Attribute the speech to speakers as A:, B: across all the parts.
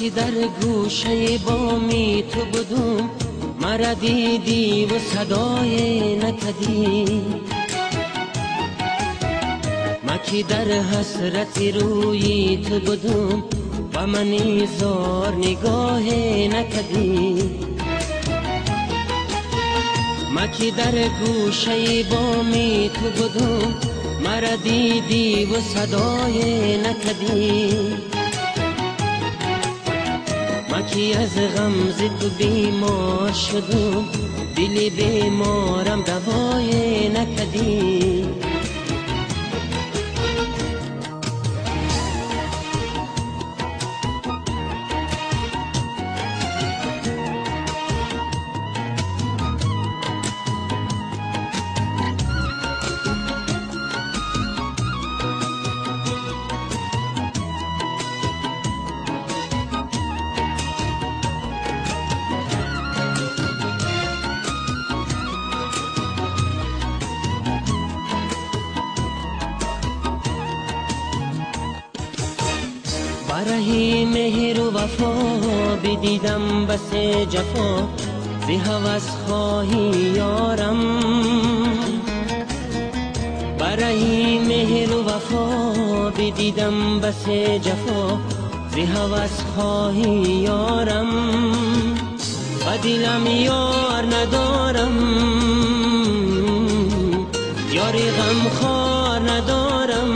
A: ки дар гӯшаи боми ту будум, мара дидӣ ва садое накардӣ. Ма ки дар ҳасрати рӯи ту будум, ба мани зор нигоҳе накардӣ. Ма ки дар гӯшаи боми ту будум, мара дидӣ ва садое накардӣ. Ма ки аз ғамзи ту бемор шудум, дили беморам давое накардӣ. Бараҳи меҳру вафо бидидам басе ҷафо, зи ҳавас хоҳӣ ёрам. Бараҳи меҳру вафо бидидам басе ҷафо, зи ҳавас хоҳӣ ёрам. Ба дилам ёр надорам, ёри ғамхор надорам.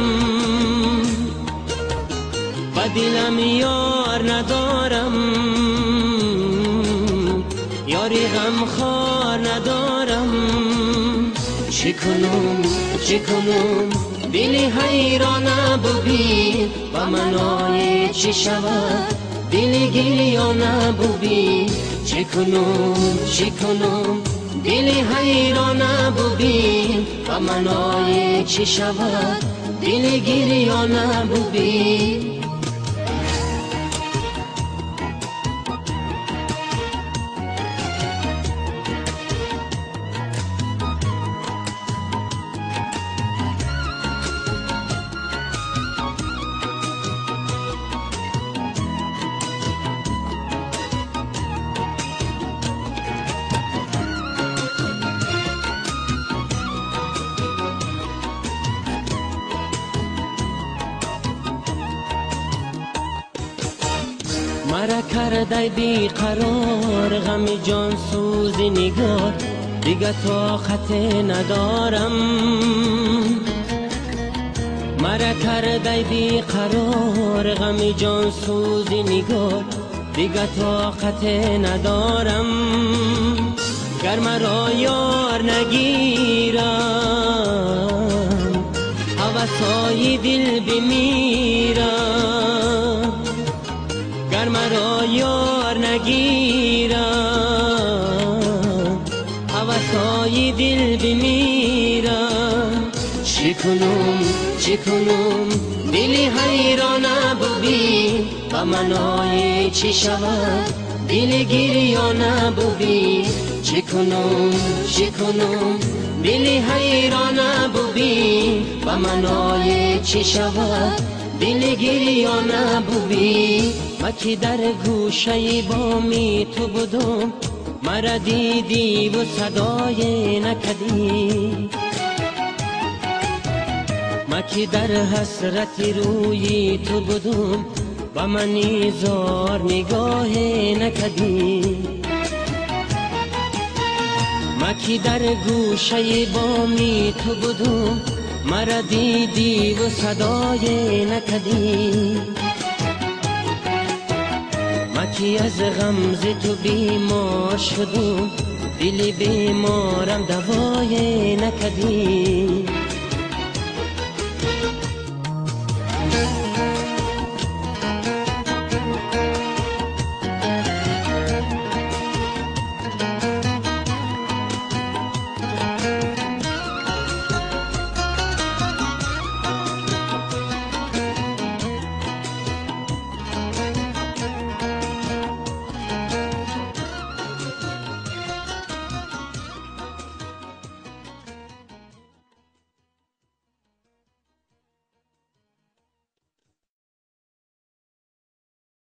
A: Ба дилам ёр надорам, ёри ғамхор надорам. Чӣ кунум, чӣ кунум, дили ҳайрона бубин, ба маное чӣ шавад, дили гирёна бубин. Чӣ кунум, чӣ кунум, дили ҳайрона бубин, ба маное чӣ шавад, дили гирёна бубин. Мара кардай беқарор ғами ҷонсӯзи нигор, дига тоқате надорам. Мара кардай беқарор ғами ҷонсӯзи нигор, дига тоқате надорам. Гар маро ёр нагирам, ҳавасҳои дил бимирам. Гар маро ёр нагирам, ҳавасҳои дил бимирам. Чӣ кунум, чӣ кунум, дили ҳайрона бубин, ба маное чӣ шавад, дили гирёна бубин. Чӣ кунум, чӣ кунум, дили ҳайрона бубин, ба маное чӣ шавад, дили гирёна бубин. Ма ки дар гӯшаи боми ту будум, мара дидӣ ва садое накардӣ. Ма ки дар ҳасрати рӯи ту будум, ба мани зор нигоҳе накардӣ. Ма ки дар гӯшаи боми ту будум, мара дидӣ ва садое накардӣ. Ма ки аз ғамзи ту бемор шудум, дили беморам давое накардӣ.